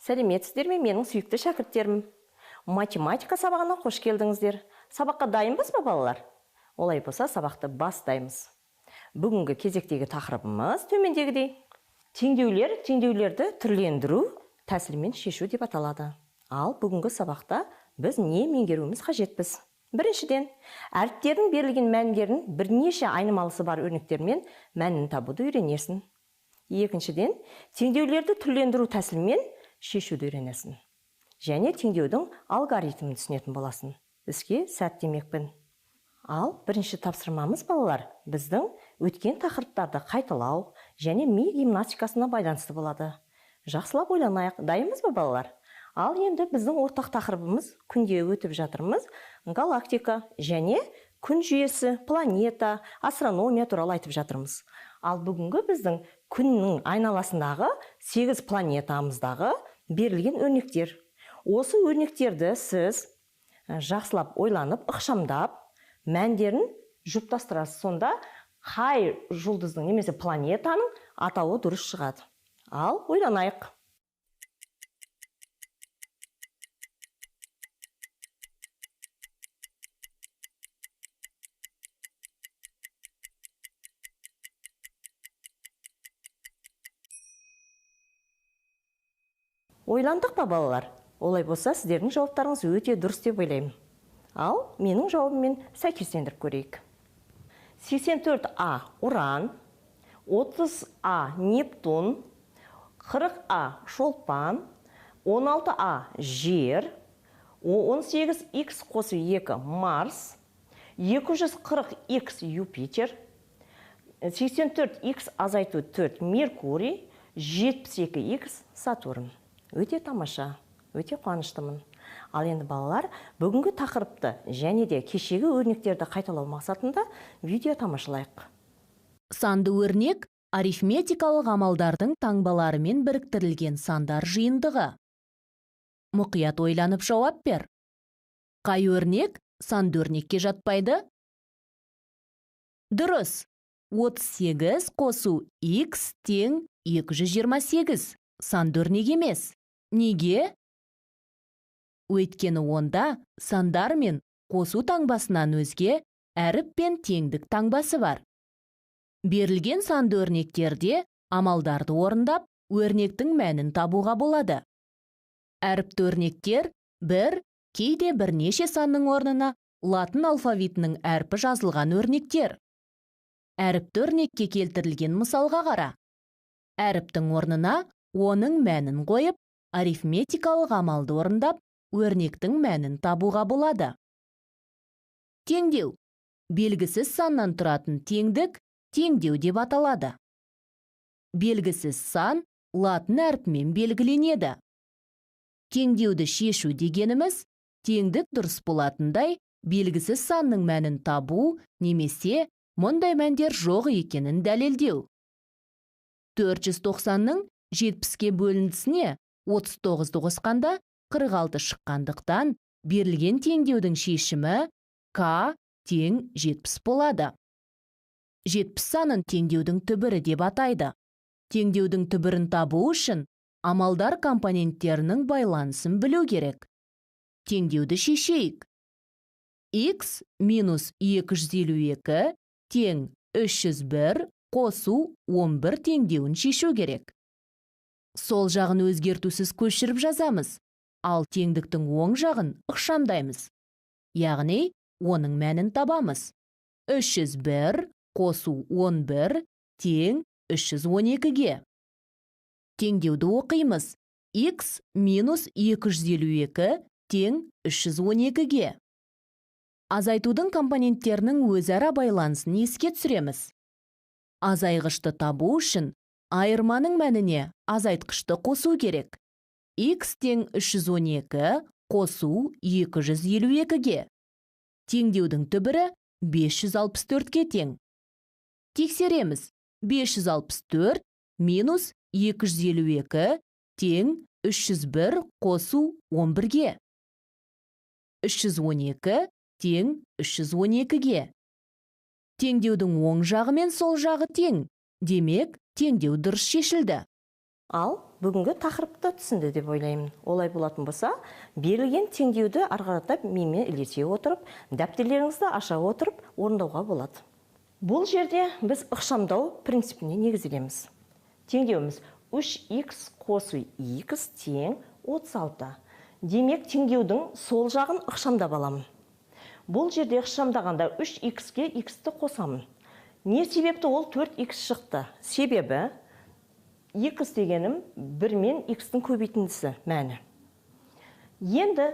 Сәлеметсіздер ме, менің сүйікті шәкірттерім? Математика сабағына қош келдіңіздер. Сабаққа дайынбыз ба, балалар? Олай болса, сабақты бастаймыз. Бүгінгі кезектегі тақырыбымыз төмендегідей. Теңдеулер, теңдеулерді түрлендіру тәсілімен шешу деп аталады. Ал бүгінгі сабақта біз не меңгеруіміз қажетпіз? Біріншіден, әріптердің берілген мәндерін бірнеше айнымалысы бар өрнектермен мәнін табуды үйренесің. Екіншіден, теңдеулерді түрлендіру тәсілімен шешуді үйренесің. Және теңдеудің алгоритмін түсінетін боласың. Іске сәт демекпін. Ал бірінші тапсырмамыз, балалар, біздің өткен тақырыптарды қайталау және ми гимнастикасына байланысты болады. Жақсылап ойланайық. Дайынбыз ба, балалар? Ал енді біздің ортақ тақырыбымыз күнде өтіп жатырмыз. Галактика және күн жүйесі, планета, астрономия туралы айтып жатырмыз. Ал бүгінгі біздің күннің айналасындағы 8 планетамыздағы берілген өрнектер. Осы өрнектерді сіз жақсылап ойланып, ықшамдап, мәндерін жұптастырасыз. Сонда қай жұлдыздың немесе планетаның атауы дұрыс шығады. Ал ойланайық. Ойландық па, балалар? Олай болса, сіздердің жауаптарыңыз өте дұрыс деп ойлаймын. Ал менің жауабыммен сәйкестендіріп көрейік. 84А Уран, 30А Нептун, 40А Шолпан, 16А Жер, 18Х қосу 2 Марс, 240Х Юпитер, 84Х азайту 4 Меркурий, 72Х Сатурн. Өте тамаша, өте қуаныштымын. Ал енді, балалар, бүгінгі тақырыпты және де кешегі өрнектерді қайталау мақсатында видео тамашалайық. Санды өрнек арифметикалық амалдардың таңбаларымен біріктірілген сандар жиынтығы. Мұқият ойланып жауап бер. Қай өрнек санды өрнекке жатпайды? Дұрыс. 38 қосу х тең 228 санды өрнек емес. Неге? Өйткені онда сандар мен қосу таңбасынан өзге әріп пен теңдік таңбасы бар. Берілген санды өрнектерде амалдарды орындап, өрнектің мәнін табуға болады. Әріпті өрнектер бір, кейде бірнеше санның орнына латын алфавитінің әрпі жазылған өрнектер. Әріпті өрнекке келтірілген мысалға қара. Әріптің орнына оның мәнін қойып, арифметикалық амалды орындап, өрнектің мәнін табуға болады. Теңдеу. Белгісіз саннан тұратын теңдік теңдеу деп аталады. Белгісіз сан латын әрпімен белгіленеді. Теңдеуді шешу дегеніміз теңдік дұрыс болатындай белгісіз санның мәнін табу немесе мұндай мәндер жоқ екенін дәлелдеу. 490-ның 70-ке бөліндісіне 39-ды қосқанда 46 шыққандықтан берілген теңдеудің шешімі К тең 70 болады. 70 санын теңдеудің түбірі деп атайды. Теңдеудің түбірін табу үшін амалдар компоненттерінің байланысын білу керек. Теңдеуді шешейік. Х минус 252 тең 301 қосу 11 теңдеуін шешу керек. Сол жағын өзгертусіз көшіріп жазамыз, ал теңдіктің оң жағын ықшамдаймыз. Яғни, оның мәнін табамыз. 301 қосу 11 тең 312-ге. Теңдеуді оқимыз. Х минус 252 тең 312-ге. Азайтудың компоненттерінің өзара байланысын еске түсіреміз. Азайғышты табу үшін айырманың мәніне азайтқышты қосу керек. Х тең 312 қосу 252-ге. Теңдеудің түбірі 564-ке тең. Тексереміз. 564 минус 252 тең 301 қосу 11-ге. 312 тең 312-ге. Теңдеудің оң жағы мен сол жағы тең. Демек, теңдеу дұрыс шешілді. Ал бүгінгі тақырыпты түсінді деп ойлаймын. Олай болатын болса, берілген теңдеуді ары қарата менімен ілесе отырып, дәптерлеріңізді аша отырып орындауға болады. Бұл жерде біз ықшамдау принципіне негізделеміз. Теңдеуіміз 3х қосу х тең 36. Демек, теңдеудің сол жағын ықшамдап аламын. Бұл жерде ықшамдағанда 3х-ке х-ті қосамын. Не себепті ол 4х шықты? Себебі х дегенім 1 мен х-тің көбейтіндісі мәні. Енді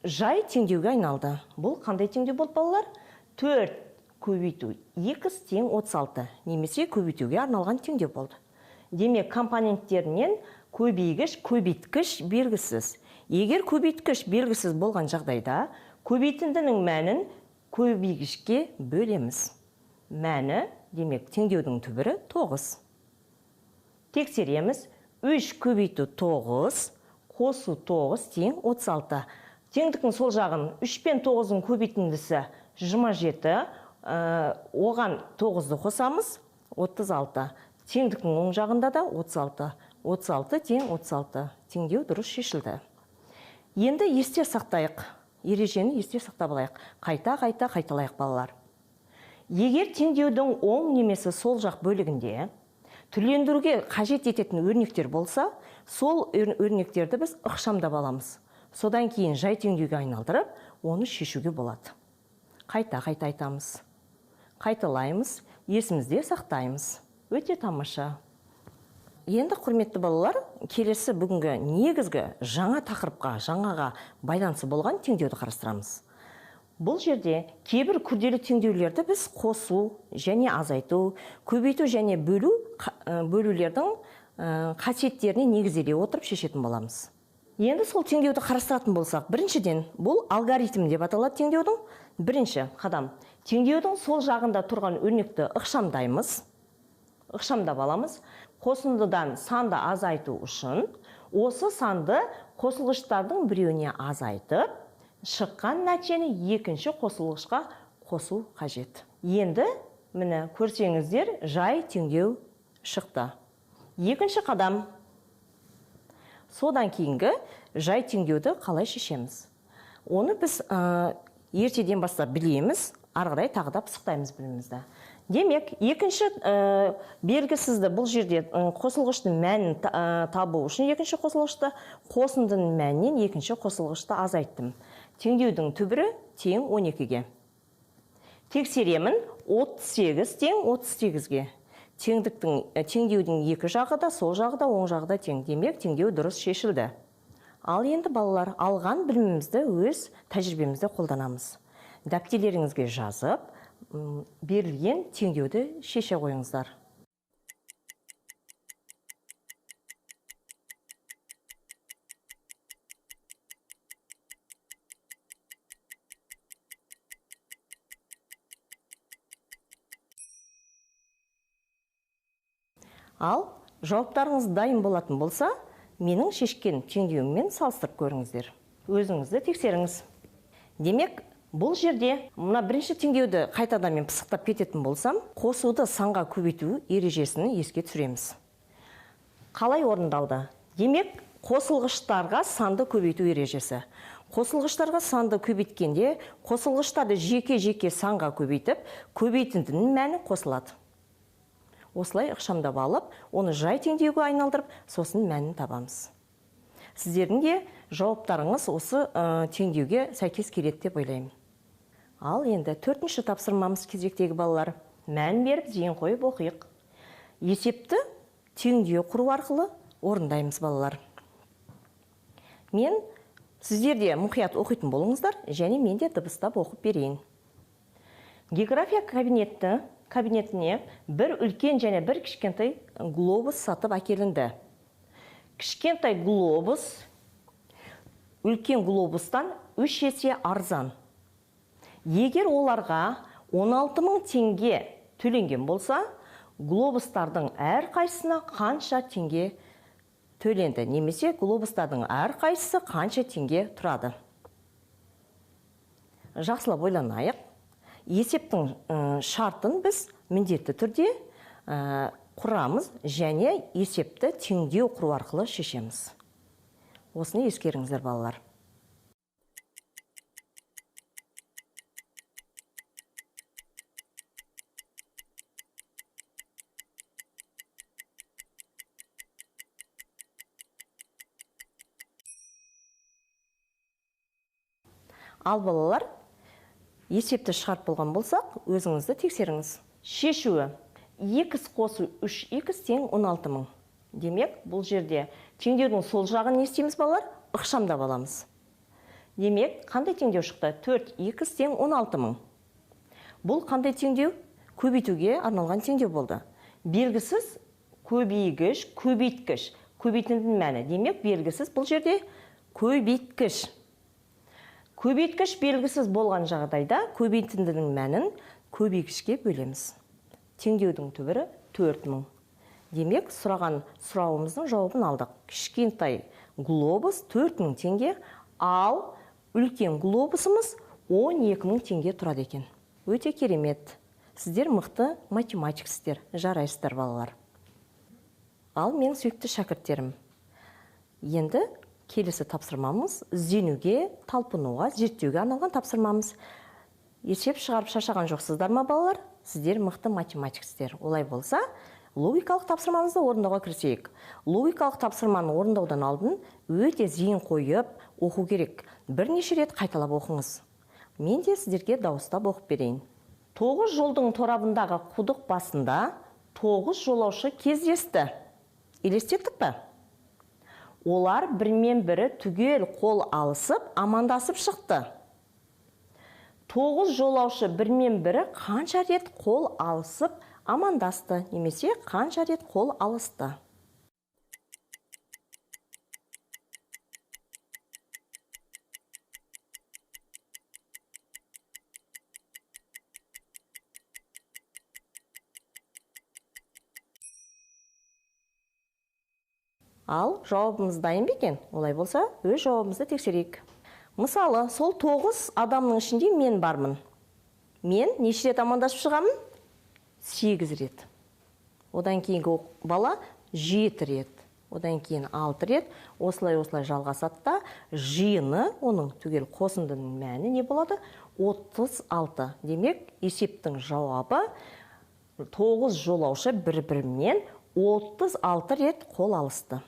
жай теңдеуге айналды. Бұл қандай теңдеу болды, балалар? 4 көбейту х тең 36 немесе көбейтуге арналған теңдеу болды. Демек, компоненттерінен көбейгіш, көбейткіш белгісіз. Егер көбейткіш белгісіз болған жағдайда, көбейтіндінің мәнін көбейгішке бөлеміз. Мәні, демек, теңдеудің түбірі 9. Тексереміз. 3 көбейту 9 қосу 9 тең 36. Теңдіктің сол жағын 3 пен 9-ың көбейтіндісі 27, оған 9-ды қосамыз, 36. Теңдіктің оң жағында да 36. 36 тең 36. Теңдеу дұрыс шешілді. Енді есте сақтайық. Ережені есте сақтап алайық. Қайта-қайта қайталайық, балалар. Егер теңдеудің оң немесе сол жақ бөлігінде түрлендіруге қажет ететін өрнектер болса, сол өрнектерді біз ықшамдап аламыз. Содан кейін жай теңдеуге айналдырып, оны шешуге болады. Қайта-қайта айтамыз. Қайталаймыз, есімізде сақтаймыз. Өте тамаша. Енді, құрметті балалар, келесі бүгінгі негізгі жаңа тақырыпқа, жаңаға байланысы болған теңдеуді қарастырамыз. Бұл жерде кейбір күрделі теңдеулерді біз қосу және азайту, көбейту және бөлулердің қасиеттеріне негізделе отырып шешетін боламыз. Енді сол теңдеуді қарастыратын болсақ, біріншіден, бұл алгоритм деп аталады теңдеудің. Бірінші қадам. Теңдеудің сол жағында тұрған өрнекті ықшамдаймыз, ықшамдап аламыз. Қосындыдан санды азайту үшін осы санды қосылғыштардың біреуіне азайтып, шыққан нәтижені екінші қосылғышқа қосу қажет. Енді, міне, көрсеңіздер, жай теңдеу шықты. Екінші қадам. Содан кейінгі жай теңдеуді қалай шешеміз? Оны біз ертеден бастап білеміз, ары қарай тағы да пысықтаймыз білімімізді. Демек, екінші белгісізді бұл жерде қосылғыштың мәнін табу үшін екінші қосылғышты қосындының мәнінен екінші қосылғышты азайттым. Теңдеудің түбірі тең 12-ге. Тексеремін, 38 тең 38-ге. Теңдеудің екі жағы да, сол жағы да, оң жағы да тең. Демек, теңдеу дұрыс шешілді. Ал енді, балалар, алған білімімізді өз тәжірибемізде қолданамыз. Дәптерлеріңізге жазып, берілген теңдеуді шеше қойыңыздар. Ал жауаптарыңыз дайын болатын болса, менің шешкен теңдеуіммен салыстырып көріңіздер. Өзіңізді тексеріңіз. Демек, бұл жерде мына бірінші теңдеуді қайтадан мен пысықтап кететін болсам, қосуды санға көбейту ережесін еске түсіреміз. Қалай орындалды? Демек, қосылғыштарға санды көбейту ережесі. Қосылғыштарға санды көбейткенде, қосылғыштарды жеке-жеке санға көбейтіп, көбейтіндінің мәні қосылады. Осылай ықшамдап алып, оны жай теңдеуге айналдырып, сосын мәнін табамыз. Сіздердің де жауаптарыңыз осы теңдеуге сәйкес келеді деп ойлаймын. Ал енді төртінші тапсырмамыз кезектегі балалар. Мән беріп, зейін қойып оқиық. Есепті теңдеу құру арқылы орындаймыз, балалар. Мен сіздер де мұқият оқитын болыңыздар, және мен де дыбыстап оқып берейін. География кабинетіне бір үлкен және бір кішкентай глобус сатып әкелінді. Кішкентай глобус үлкен глобустан 3 есе арзан. Егер оларға 16 мың теңге төленген болса, глобустардың әрқайсысына қанша теңге төленді, немесе глобустардың әрқайсысы қанша теңге тұрады? Жақсылап ойланайық. Есептің шартын біз міндетті түрде Құрамыз және есепті теңдеу құру арқылы шешеміз. Осыны ескеріңіздер, балалар. Ал балалар, есепті шығарып болған болсақ, өзіңізді тексеріңіз. Шешуі 2 қосу 3х тең 16 мың. Демек, бұл жерде теңдеудің сол жағын не істейміз, балалар? Ықшамдап аламыз. Демек, қандай теңдеу шықты? 4х тең 16 мың. Бұл қандай теңдеу? Көбейтуге арналған теңдеу болды. Белгісіз көбейгіш, көбейткіш. Көбейтіндінің мәні. Демек, белгісіз бұл жерде көбейткіш. Көбейткіш белгісіз болған жағдайда көбейтіндінің мәнін көбейгішке бөлеміз. Теңдеудің түбірі 4000. Демек, сұраған сұрауымыздың жауабын алдық. Кішкентай глобус 4000 теңге, ал үлкен глобусымыз 12000 теңге тұрады екен. Өте керемет. Сіздер мықты математиксіздер, жарайсыздар, балалар. Ал менің сүйікті шәкірттерім. Енді келесі тапсырмамыз ізденуге, талпынуға, зерттеуге арналған тапсырмамыз. Есеп шығарып шаршаған жоқсыздар ма, балалар? Сіздер мықты математиксіздер. Олай болса, логикалық тапсырмамызды орындауға кірісейік. Логикалық тапсырманы орындаудан алдын өте зейін қойып оқу керек. Бірнеше рет қайталап оқыңыз. Мен де сіздерге дауыстап оқып берейін. 9 жолдың торабындағы құдық басында 9 жолаушы кездесті. Елестеттік пе? Олар бірімен бірі түгел қол алысып, амандасып шықты. 9 жолаушы бірімен бірі қанша рет қол алысып, амандасты, немесе қанша рет қол алысты? Ал жауабымыз дайын ба екен? Олай болса, өз жауабымызды тексерейік. Мысалы, сол 9 адамның ішінде мен бармын. Мен неше рет амандасып шығамын? 8 рет. Одан кейінгі бала 7 рет. Одан кейін 6 рет. Осылай-осылай жалғасады да, жиыны, оның түгел қосындының мәні не болады? 36. Демек, есептің жауабы 9 жолаушы бір-бірімен 36 рет қол алысты.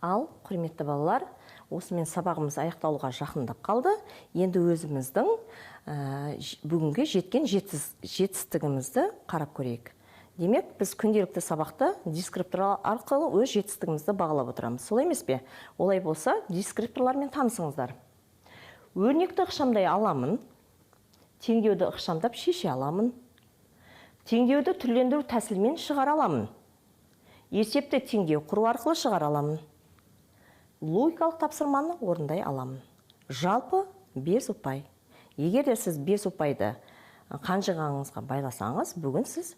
Ал, құрметті балалар, осымен сабағымыз аяқталуға жақындап қалды. Енді өзіміздің бүгінгі жеткен жетістігімізді қарап көрейік. Демек, біз күнделікті сабақты дескриптор арқылы өз жетістігімізді бағалап отырамыз. Солай емес пе? Олай болса, дескрипторлармен танысыңыздар. Өрнекті ықшамдай аламын, теңдеуді ықшамдап шеше аламын, теңдеуді түрлендіру тәсілімен шығара аламын, есепті теңдеу құру арқылы шығара аламын, логикалық тапсырманы орындай аламын. Жалпы 5 ұпай. Егер де сіз 5 ұпайды қанжығаңызға байласаңыз, бүгін сіз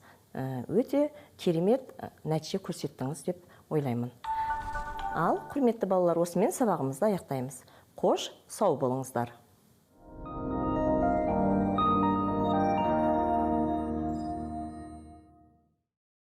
өте керемет нәтиже көрсеттіңіз деп ойлаймын. Ал, құрметті балалар, осымен сабағымызды аяқтаймыз. Қош, сау болыңыздар.